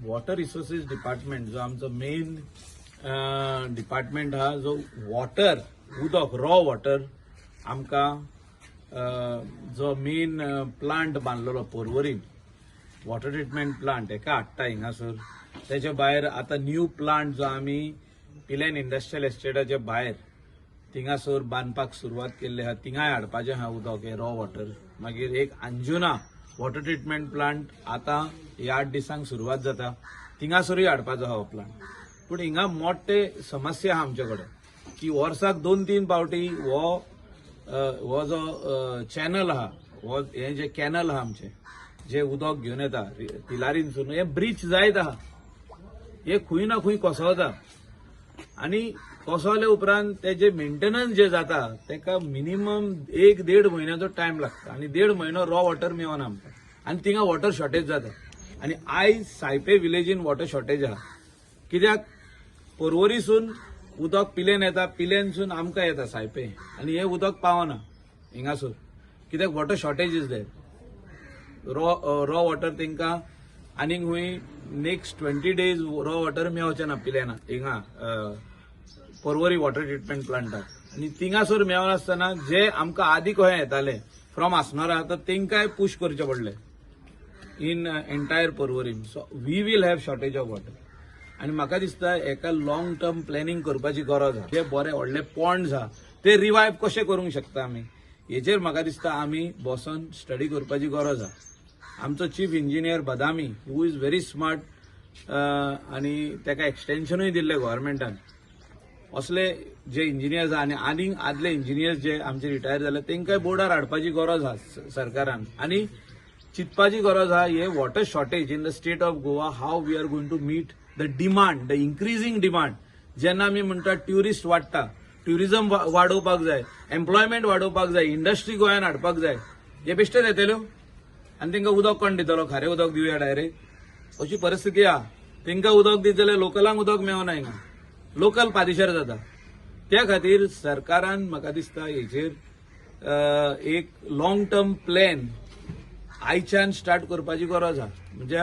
Water resources department जो आमचो main department आहा, जो वॉटर, उदक, रॉ वॉटर आमकां जो मेन प्लांट बांदलेलो पोरवरीन वॉटर ट्रिटमेंट प्लांट हेका हाडटा हिंगासर. तेच्या भायर आतां न्यू प्लांट जो आमी पिलेन इंडस्ट्रियल एस्टेटाच्या भायर थिंगासर बांदपाक सुरवात केल्ली आहा, थिंगाय हाडपाचें आहा उदक हें रॉ वॉटर. मागीर एक अंजुना वॉटर ट्रिटमेंट प्लांट आतां ह्या 8 दिसांक सुरवात जाता, थिंगासरूय हाडपाचो आहा हो प्लांट. पूण हिंगा मोठे समस्या आहा आमचे कडेन की वर्साक दोन तीन पावटी हो जो चॅनल आहा, हो हें जे कॅनल आहा आमचें, जे उदक घेवन येता तिलारींसून, हें ब्रीच जायत आहा. हे खूंय ना खूंय कोसळता आनी कोसळ्ळे उपरांत तेजे मेंटेनन्स जे जाता तेका मिनिमम एक देड म्हयन्याचो टायम लागता आनी देड म्हयनो रॉ वॉटर मेळना आमकां आनी थिंगा वॉटर शॉर्टेज जाता. आनी आयज सायपे विलेजीन वॉटर शॉर्टेज आहा, कित्याक पोरवरीसून उदक पिलेन येता, पिलेनसून आमकां येता सायपे आनी हें उदक पावना हिंगासूर, कित्याक water shortage is there. Raw water तांकां आनीक खूंय next 20 days raw water मेळचें ना पिलेना हिंगा पोरवरी वॉटर ट्रिटमेंट प्लांटाक. आनी थिंगासर मेळनासतना जे आमकां आदी कशें येताले फ्रॉम आसनोरा, तर तांकांय पूश करचें पडलें in entire Porvorim. So we will have shortage of water. आनी म्हाका दिसता एका लॉंग टर्म प्लॅनिंग करपाची गरज आहा. जे बरे व्हडले पॉन्ड्स आहा ते रिवायव कशे करूंक शकता आमी, हेजेर म्हाका दिसता आमी बसोन स्टडी करपाची गरज आहा. आमचो chief engineer Badami, who is very smart आनी ताका एक्सटेन्शनूय दिल्लें गव्हर्मेंटान, असले जे इंजिनियर्स आहा आनी आनीक आदले इंजिनियर्स जे आमचे रिटायर जाले, तांकांय बोर्डार हाडपाची गरज आहा सरकारान आनी चिंतपाची गरज आहा हे water shortage in the state of Goa, how we are going to meet the demand, the increasing demand. जेन्ना आमी म्हणटा ट्युरिस्ट वाडटा, ट्युरिझम वाडोवपाक जाय, एम्प्लॉयमेंट वाडोवपाक जाय, इंडस्ट्री गोंयान हाडपाक जाय, हे बेश्टेच येतल्यो आनी तांकां उदक कोण दितलो? खारें उदक दिवया डायरेक्ट, अशी परिस्थिती आहा. तांकां उदक दित जाल्यार लोकलांक उदक मेळना, हिंगा लोकल पादिशर जाता. त्या खातीर सरकारान म्हाका दिसता हेचेर एक लॉंग टर्म प्लॅन आयच्यान स्टार्ट करपाची गरज आहा. म्हणजे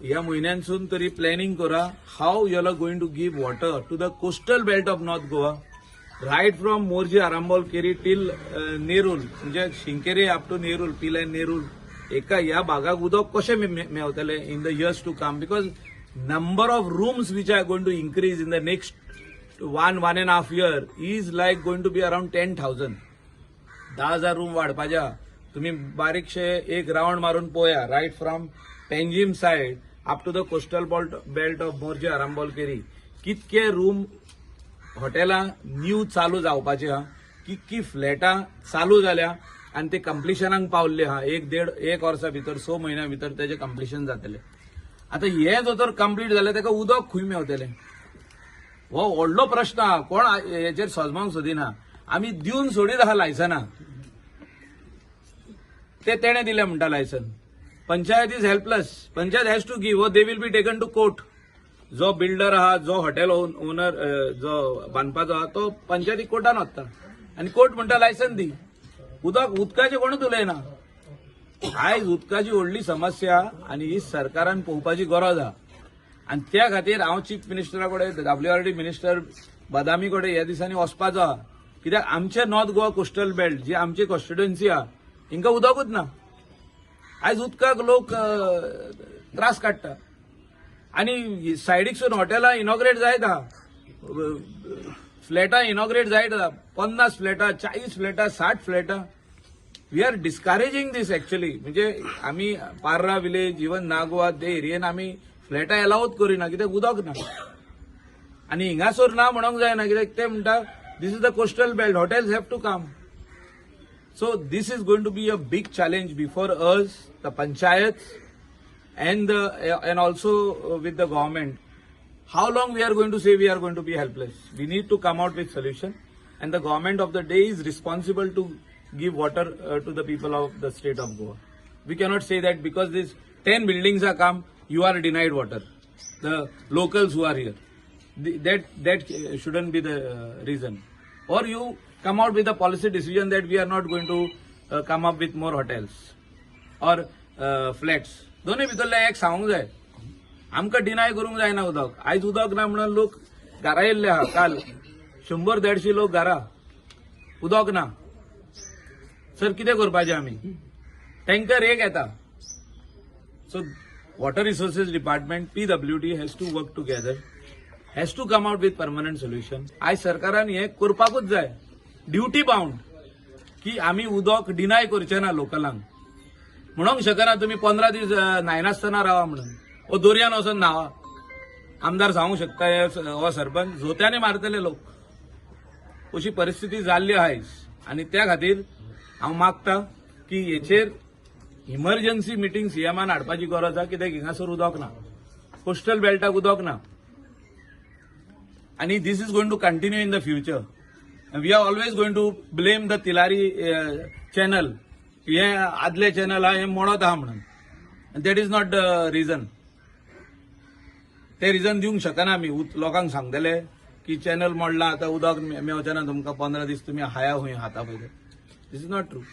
ह्या म्हयन्यानसून तरी प्लॅनिंग करा how you are going to give water to the coastal belt of North Goa, right from Morjim, Arambol, Keri till Nerul, म्हणजे शिंकेरी अप टू नेरूल, पिलेन, नेरूल, एका ह्या भागाक उदक कशें मेवतलें in the years to come, because number of rooms which are going to increase in the next one and half year is like going to be around 10,000. 10,000 room वाडपाचे आहा. तुम्ही बारीकशे एक round मारून पळया, right from Panjim side up to the coastal belt of Morjim, Arambol, Keri, कितके room हॉटेलां new चालू जावपाची आहा, कितकी फ्लॅटां चालू जाल्या आनी ते कंप्लिशनाक पावल्ले आहा. एक देड एक वर्सा भितर, 6 म्हयन्या भितर तेजें कंप्लिशन जातलें. आतां हें जर तर कंप्लीट जालें, ताका उदक खंय मेवतलें, हो व्हडलो प्रश्न आहा. कोण हेचेर सोजमांक सोदिना. आमी दिवन सोडीत आहा लायसनां, ते तेणे दिले म्हणटा licence. Panchayat is helpless. Panchayat has to give or they will be taken to court. जो बिल्डर आहा, जो हॉटेल ओनर जो बांदपाचो आहा, तो पंचायती कोर्टान वता आनी कोर्ट म्हणटा लायसन दी. उदक उदकाचें कोणूच उलयना. आयज उदकाची व्हडली समस्या आनी ही सरकारान पळोवपाची गरज आहा. आनी त्या खातीर हांव चीफ मिनिस्टरा कडेन, डब्ल्यूआरडी मिनिस्टर बदामी कडेन ह्या दिसांनी वचपाचो आहा, कित्याक आमचे नॉर्थ गोवा कोस्टल बेल्ट जी आमची कॉन्स्टिट्युएन्सी आहा, हिंका उदकूच ना. आयज उदकाक लोक त्रास काडटा आनी सायडीकसून हॉटेलां इनॉग्रेट जायत आहा, फ्लॅटां इनॉग्रेट जायत आहा, 50 फ्लॅटां, 40 फ्लॅटां, 60 फ्लॅटां. We are discouraging this actually. म्हणजे आमी पार्रा विलेज, इवन नागवा ते एरियेन आमी फ्लॅटां एलावूच करिना, कित्याक उदक ना. आनी हिंगासर ना म्हणोंक जायना, कित्याक ते म्हणटा this is the coastal belt, hotels have to come. So this is going to be a big challenge before us, the panchayat and also with the government. How long we are going to say we are going to be helpless? We need to come out with solution, and the government of the day is responsible to give water to the people of the state of Goa. We cannot say that because these 10 buildings are come, you are denied water. The locals who are here, that shouldn't be the reason. Or you come out with a policy decision that we are not going to come up with more hotels or flats. दोन्ही भितरले एक सांगूंक जाय. आमकां deny करूंक जायना उदक. आयज उदक ना म्हणून लोक घरा येयल्ले आहा. काल 100-150 लोक घरा, उदक ना. सर, कितें करपाचें आमी? टँकर एक येता. So water resources department, PWD has to work together, has to come out with permanent solution. आयज सरकारान हें करपाकूच जाय, ड्युटी बाउंड, की आमी उदक डिनाय करचे ना लोकलांक. म्हणूंक शकना तुमी 15 दीस न्हायनासतना रावा म्हणून ओ दर्यान वचून न्हावा. आमदार सांगूंक शकता हे हो सरपंच, जोत्याने मारतले लोक. अशी परिस्थिती जाल्ली आयज आनी त्या खातीर हांव मागता की हेचेर इमर्जन्सी मिटींग सीएमान हाडपाची गरज आहा, कित्याक हिंगासर उदक ना, कोस्टल बेल्टाक उदक ना आनी this is going to continue in the future. We are always going to blame the Tillari channel, हे आदले चॅनल आहा, हे मोडत आहा म्हणून. That is not the reason. ते रिजन दिवंक शकना आमी. लोकांक सांगतले की चॅनल मोडला, आतां उदक मेवचें ना तुमकां, 15 दीस तुमी हाया हुंय हाता पयले. This is not true.